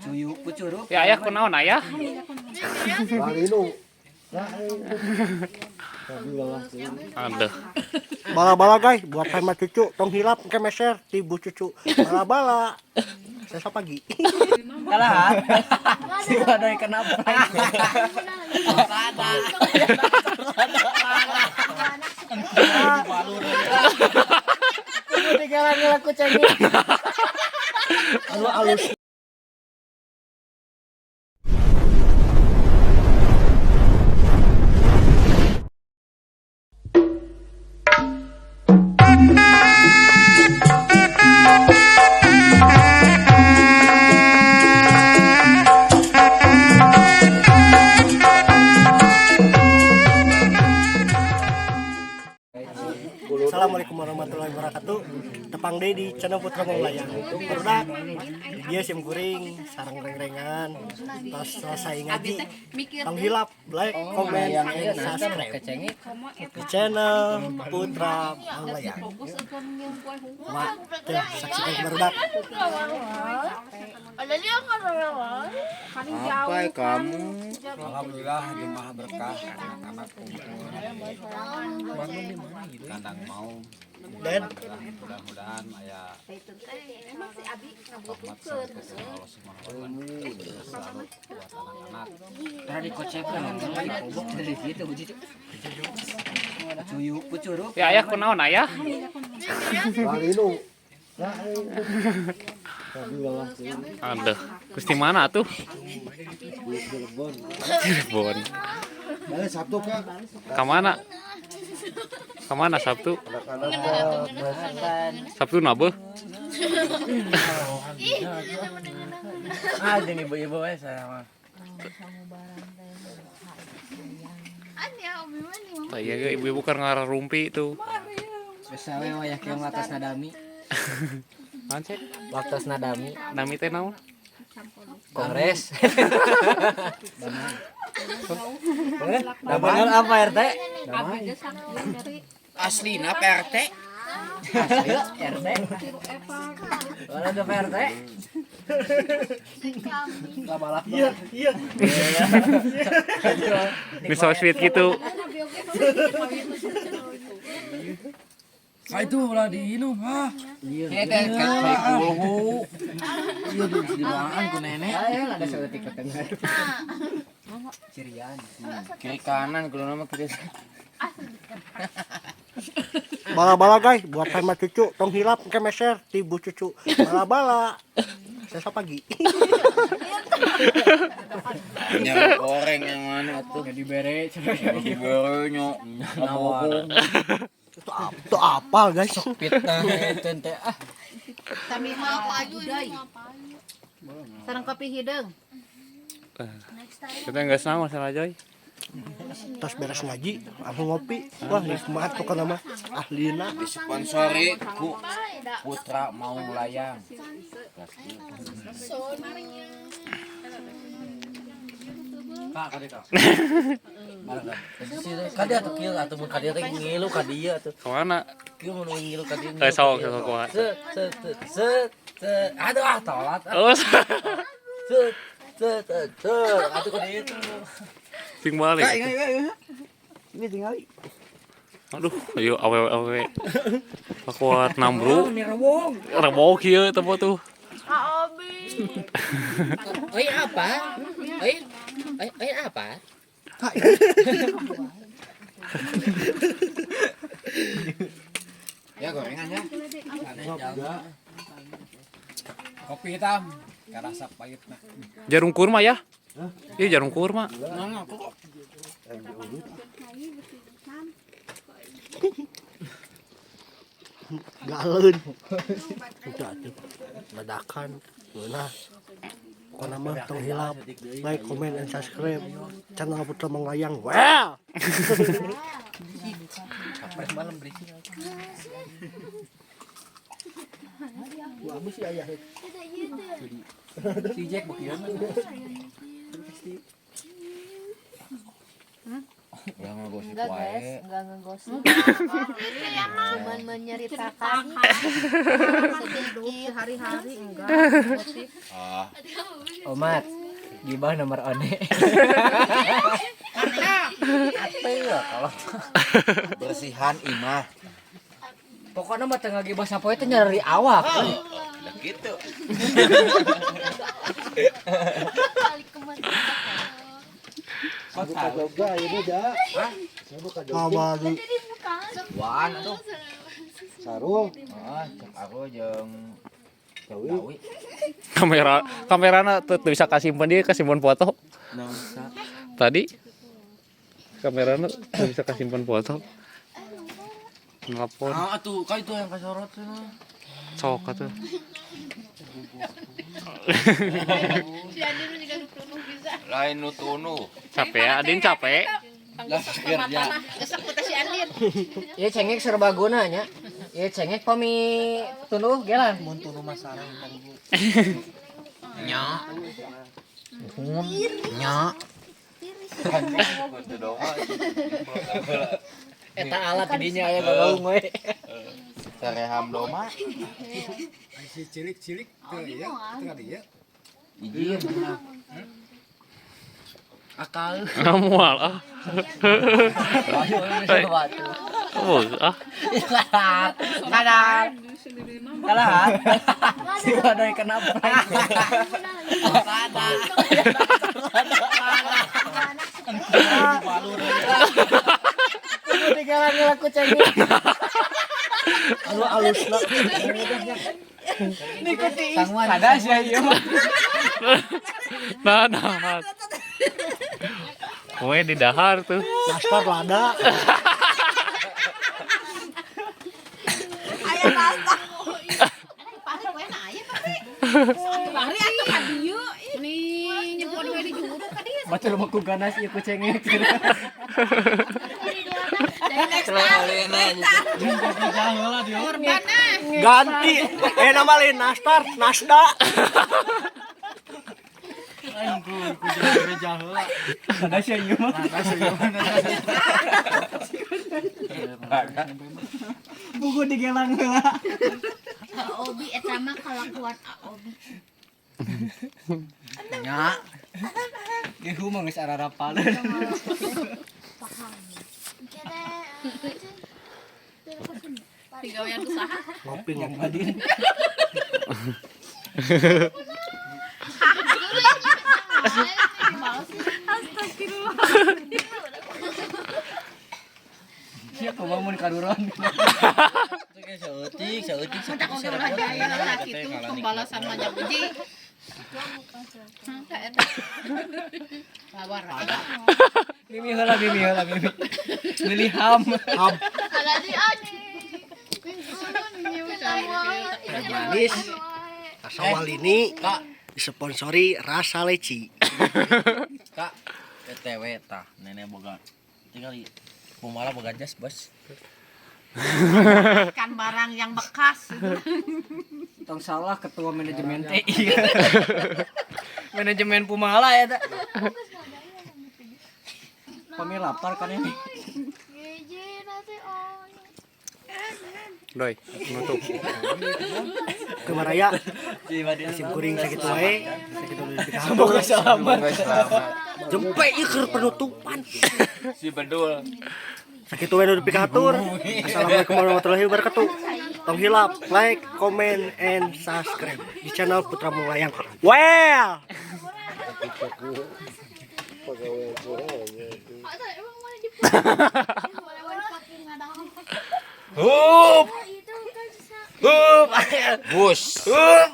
Cuyuk kucuruk. Ya ayah kunaon ayah? Aduh. Bala-bala guys, buat sama cucu tong hilap ke meser ti bu cucu. Bala-bala. Saya pagi. Kalah. Si Wadoy kenapa? Tinggalan aku cengeng. Anu alus. Assalamualaikum warahmatullahi wabarakatuh. Tepang deui di channel Putra Manglayang. Barudak dia sim kuring sarang reng-rengan. Tos selesai ngaji. Tong hilap, like, comment, and subscribe di channel Putra Manglayang. Mak, teh saksikan barudak. Apa kamu? Alhamdulillah jumlah berkah anak-anak kumpul kandang mau Dan mudah-mudahan aya rahmat sareng Allah Subhanahu wa taala selalu buat anak-anak. Tadi dikocekan, dikobok dari situ cucu. Cuyuk kucuruk. Ya ayah kunaon ayah? Aduh. Gusti mana tuh? Cirebon. Balik Sabtu kak. Kamana? Kamana Sabtu? Sabtu nabe? Ah, jeung ibu-ibu we saya mah. Tah iya ge ibu-ibu keur ngararumpi tuh. Biasa we wayah kieu mah atas nadami. Naon sih? Waktu nadami Nami teh naon? kongres. Damai apa RT? Aslina PRT. Asli RT. Kalau ada PRT. iya, iya. Di so sweet gitu. Ah itu ulah diinum ah. Iya. Iya teh kayak kulhu. Iya di dimakan ku nenek. Ayo ada saeutik ke tengah. Cirian. Kiri kanan kudu nama kiri. Bala-bala guys, buat sama cucu tong hilap ke meser ti bu cucu. Bala-bala. Saya pagi. Yang goreng yang mana tuh? Jadi bere Dibere nya. Nawar. Itu apa guys? Fitnah eta teh ah. Kami sareng kopi hideung. Kita nggak sama masalah Joy. Terus beres ngaji, langsung ngopi. Wah, nikmat pokoknya mah ahlina. Disponsori ku Putra Mau Layang. Kak, kade kak. Kade atuh kieu atuh mun kade teh ngilu ka dieu atuh. Kemana? Kieu mun ngilu ka dieu. Eh sok sok kumaha. Set set set set. Aduh ah telat. Oh, Set set set set. Atuh ka dieu tuh. sing balik. Ini tinggal. Aduh, ayo awewe awewe. Pakuat nambru. Rewong kieu eta mah tuh. Oi apa? Oi oi oi apa? Ya gorengan ya. Kopi hitam karasa pahitna. Jarum kurma ya? Iya jarum kurma. Galeun. Udah tuh. Ledakan. Nah. Pokoknya mah tong hilap. Like, comment, and subscribe channel Putra Manglayang. Well. Sampai malam berisi. Bagus sih ayah. Si Jack bukian. Udah ngegosip Enggak guys, wae. enggak ngegosip. Cuman menceritakan sedikit hari-hari enggak. Ah, Omat, gibah nomor one. Kalau bersihan imah. pokoknya mah tengah gibah sapoe teh nyari awak. Udah gitu. Buka jogja ini dah. Saya buka jogja. Di Wan atuh. sarung. Ah, cek aku jeung Gawi. Dawi. Kamera kamerana teu bisa kasimpen dia kasimpen foto. Tadi kamerana teu bisa kasimpen foto. Nelpon Ah, atuh, ka itu yang kasorot cenah. sok atuh. Si Adin juga nutunuh bisa. Lain nu tunu. Capek ya, Adin capek. Lah kerja. Gesek putar si Adin. Ieu cengek serbaguna nya. Ieu cengek pami tunduh gelan. Mun tunu mah sareng Nya. Nuhun. Nya. Eta alat didinya aya gagaung we. Sareham doma. Si cilik-cilik teu ieu, teu dia. Izin. Akal. Ngamual ah. Oh, ah. Kadang. Kalah. Si Wadoy kena prank. Kudu digalang-galang ku cengek. Anu alusna. Nikuti kada sia ieu mah. Nah, nah. Kowe di dahar tuh. Nastar lada. Aya nastar. Pasti kowe na aya pasti. Atuh bari atuh ka dieu. Nih nyempon we di juru ka dieu. Batur mah ku ganas ieu ku cengek. Ganti. Nama lain nastar, nasda. Kada sia ieu mah. Buku digelang heula. Obi eta mah kalakuan Obi. Nya. Gehu mah geus ararapaleun. Digawean usaha. Ngopi ngopi. Astagfirullah. Sia kumaha mun kaduron. Saeutik, saeutik, Mentak oge ulah jaya lah kitu pembalasan mah uji. Lawar. Mimi heula, mimi heula, mimi. Milih ham. Ham. Manis. Rasa Walini Kak, disponsori Rasa Leci. Kak, TW tah nenek boga. Tinggal pumala boga jas, Bos. Kan barang yang bekas. Tong salah ketua manajemen TI. Manajemen Pumala ya ta. Pami lapar kan ini. Doi, nutup. Kemaraya. Sim kuring sakitu wae. Sakitu deui Semoga selamat. Jempe ieu keur penutupan. Si bedul. Sakitu wae nu dipikahatur. Assalamualaikum warahmatullahi wabarakatuh. Tong hilap, like, comment, and subscribe di channel Putra Munglayang. Well. Hup. Hup. Bus. Hup.